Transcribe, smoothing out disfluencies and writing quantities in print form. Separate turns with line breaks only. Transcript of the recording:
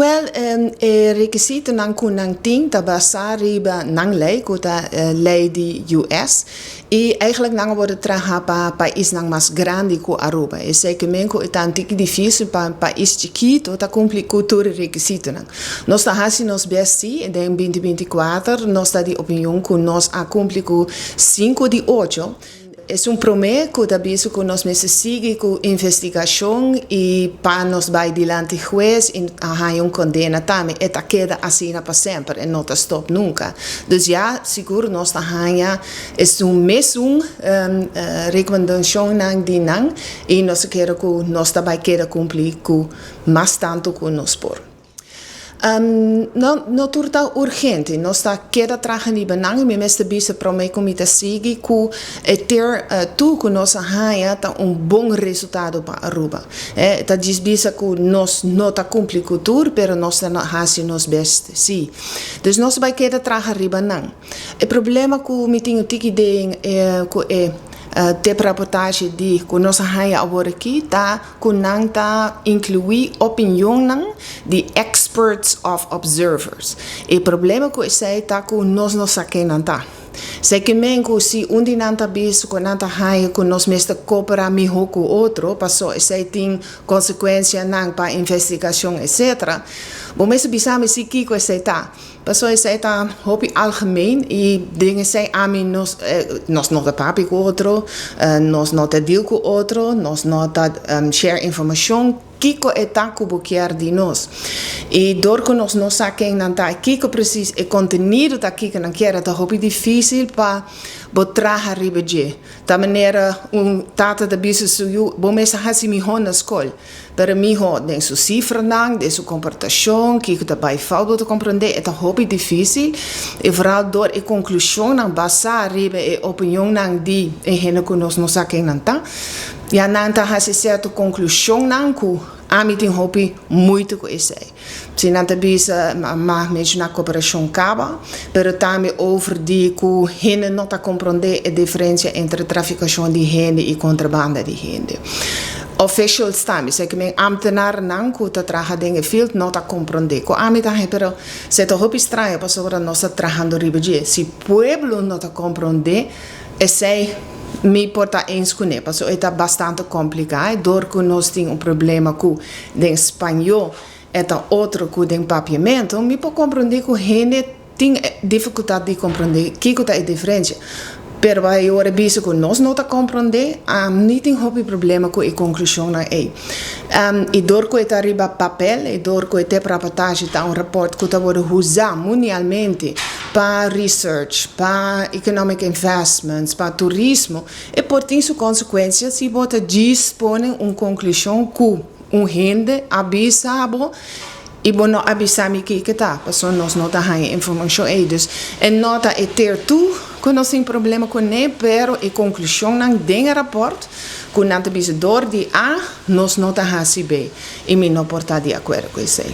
Wel, e rekisitonan ku nan tin ta basá riba nan lei, ku ta lei di US, i eigenlijk nan a wòrdu traha pa paisnan mas grandi ku Aruba. Esei ke men ku e ta un tiki difísil pa un pais chikitu ta kumpli ku tur e rekisitonan. Nos ta hasi nos bèst sí, den 2024 nos ta di opinion ku nos a kumpli ku sinku di ocho. Esun promé ku ta bisa ku nos mester sigui ku investigashon i pa nos bai dilanti hues i a haña un kondena tambe. E ta keda asina pa semper, e no ta stòp nunka. Dus ya sigur nos ta haña esun mesun rekomendashonnan di nan i nos ta kere ku nos ta bai keda kumpli ku mas tantu ku nos por. No, no tur ta urgente. Nos ta keda traha riba nan i mi mester bisa promé ku mi ta sigui ku e tier two ku nos a haña ta un bon resultado pa Aruba. E ta djis bisa ku nos no ta kumpli ku tur, pero nos ta hasi nos best si. Dus nos ta bai keda traha riba nan. E problema ku mi tin un tiki den ku e tep raportahe di ku nos a haña awor aki ta ku nan ta inkluí opinionnan di experts òf observers. E problema ku esei ta ku nos no sa ken nan ta. Esei ke men ku si un di nan ta bisa ku nan ta haña ku nos mester koperá mihó ku otro paso esei tin konsekuensianan pa investigashon etsetera, bo mester bisa mi si kiko esei ta. Pasobra esei ta hopi algemeen i den esei ami nos nos no ta papia ku otro, nos no ta deal ku otro, nos no ta share informashon kiko e ta ku bo kier di nos. I dor ku nos no sa ken nan ta i kiko presis e kontenido ta kiko nan kier e ta hopi difisil pa bo traha riba dje. Ta manera un tata ta bisa su yu, bo mester hasi mihó na skol. Pero miho den su sifranan, den su komportashon, kiko ta bai fout bo ta komprondé, e ta hopi difísil i vooral dor e konklushonnan basá riba e opinionnan di e hende ku nos no sa ken nan ta, ya nan ta hasi sierto konklushonnan ku ami tin hopi moeite ku esei. Si nan ta bisa m'a menshoná koperashon kaba, pero tambe over di ku hende no ta komprondé e diferensia entre trafikashon di hende i kontrabanda di hende. Officials tambe, esei ke men ámtenarnan ku ta traha den e field no ta komprondé ku ami ta haña, pero esei ta hopi straño pasobra nos ta trahando riba dje. Si pueblo no ta komprondé esei mi por ta eens kuné, pasobra e ta bastante kompliká dor ku nos tin un problema ku den spañó e ta otro ku den papiamentu, mi por komprondé ku hende tin difikultat di komprondé kiko ta e diferensia. Pero pa e ora bisa ku nos no ta komprondé, ami tin hopi problema ku e konklushonnan ei. I dor ku e ta riba papel, i dor ku e tep raportashi ta un rapòrt ku ta wòrdu usá mundialmente pa research, pa economic investments, pa turismo, e por tin su konsekuensia si bo ta djis pone un konklushon ku un hende a bisa bo i bo no a bisa mi kiko ta, pasobra nos no ta haña informashon ei. Dus e no ta e ter tu ku nos tin problema kuné, pero e konklushonnan den e rapòrt ku nan ta bisa dor di A nos no ta hasi B i mi no por ta di akuerdo ku esei.